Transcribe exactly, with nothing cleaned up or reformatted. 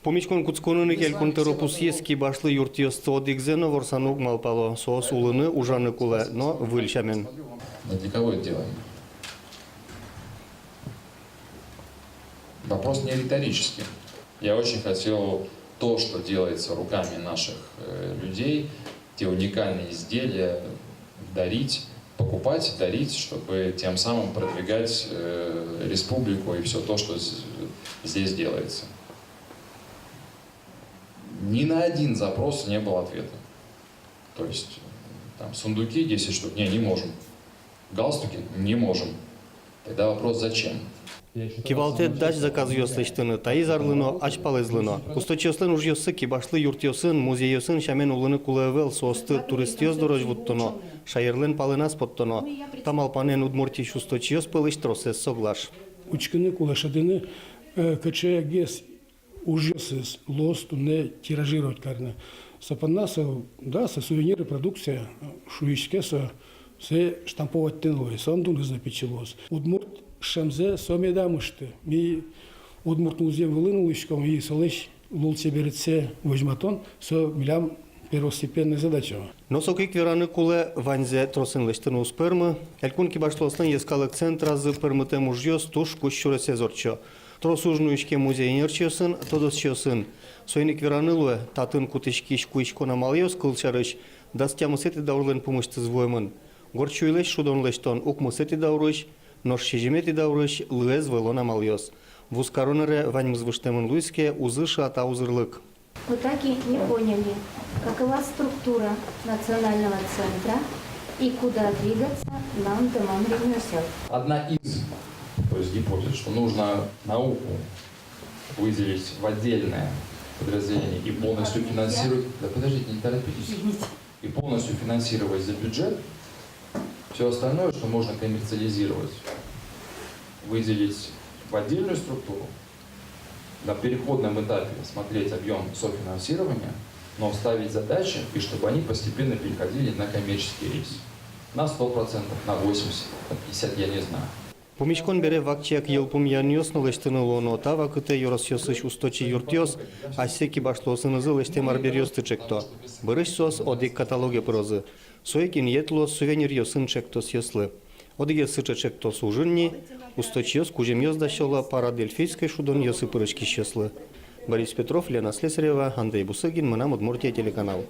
Пумиськон кутсконын ик элькун тӧро пусйиз: кибашлы юртъёсты одӥгзэ но ворсаны уг малпало, соос улыны, ужаны кулэ, но выль сямен. Но для кого это делаем? Вопрос не риторический. Я очень хотел то, что делается руками наших э, людей, те уникальные изделия дарить, покупать, дарить, чтобы тем самым продвигать э, республику и все то, что з- здесь делается. Ни на один запрос не было ответа. То есть там сундуки десять штук, не, не можем. Галстуки не можем. Тогда вопрос зачем? Кивалтэт дась заказъёс лэсьтыны, таиз арлы но, азьпалэзлы но. Усточиослэн ужъёссы кибашлы юртъёсын, музейёсын сямен улыны кулэ ӧвӧл, соосты туристъёс дорозь вуттоно, шаерлэн палэназ поттоно. Та малпанэн Удмуртиысь усточиос пӧлысь тросэз соглаш. Учкыны кулэ, шӧдыны, э, кыӵегес ужъёсыз луоз туннэ тиражировать карыны. Со понна со, да, со сувениры, продукция, шуиське со, сое штамповать тыны луэ, со андуныз но пичи луоз. Удмурт шӧмзэ со меда мышты. Ми удмурт музъем вылын улӥськом, и солэсь лулчеберетсэ возьматон, со милям первостепенной задача. Но соку ик вераны кулэ, ваньзэ тросэн лэсьтыны уз пӧрмы. Элькун кибашлыослэн йӧскалык центразы пӧрмытэм ужъёс туж кузь сюресэз ортчо. Трос уж нуиське музей ӧнерчиосын, тодосчиосын. Соин ик вераны луэ, татын кутӥськись куиськон амалъёс, кылсярысь, дас тямысэтӥ даурлэн пумысьтыз вуэмын. Горд сюйлэсь шудон лэсьтон укмысэтӥ даурысь, нош сизьыметӥ даурысь лыэз вӧлон амалъёс. Вузкарон ӧре ваньмыз выжтэмын луиз ке, уз ышы-а та узырлык. Мы так и не поняли, какова структура национального центра и куда двигаться нам, домам регионсел. Одна из, то есть гипотез, что нужно науку выделить в отдельное подразделение и полностью финансировать. Да подождите, не торопитесь. И полностью финансировать за бюджет. Все остальное, что можно коммерциализировать, выделить в отдельную структуру, на переходном этапе смотреть объем софинансирования, но ставить задачи, и чтобы они постепенно переходили на коммерческий рейс. На сто процентов, на восемьдесят, на пятьдесят, я не знаю. Пумиськон бере вакчияк йылпумъянъёс но лэсьтыны луоно. Та вакытэ ёросъёсысь усточи юртъёс асьсэ кибашлыосынызы лэсьтэм арбериосты чекто. Бӧрысь соос одӥг каталоге пырозы. Со ик инъет луоз сувениръёсын чектосъёслы. Одӥгез сыӵе чектос ужын ни. Усточиос кузьымъёс дасяло Парадельфийской шудонъёсы пыриськисьёслы. Борис Петров, Лена Слесарева, Андрей Бусыгин, «Мынам Удмуртие» телеканал.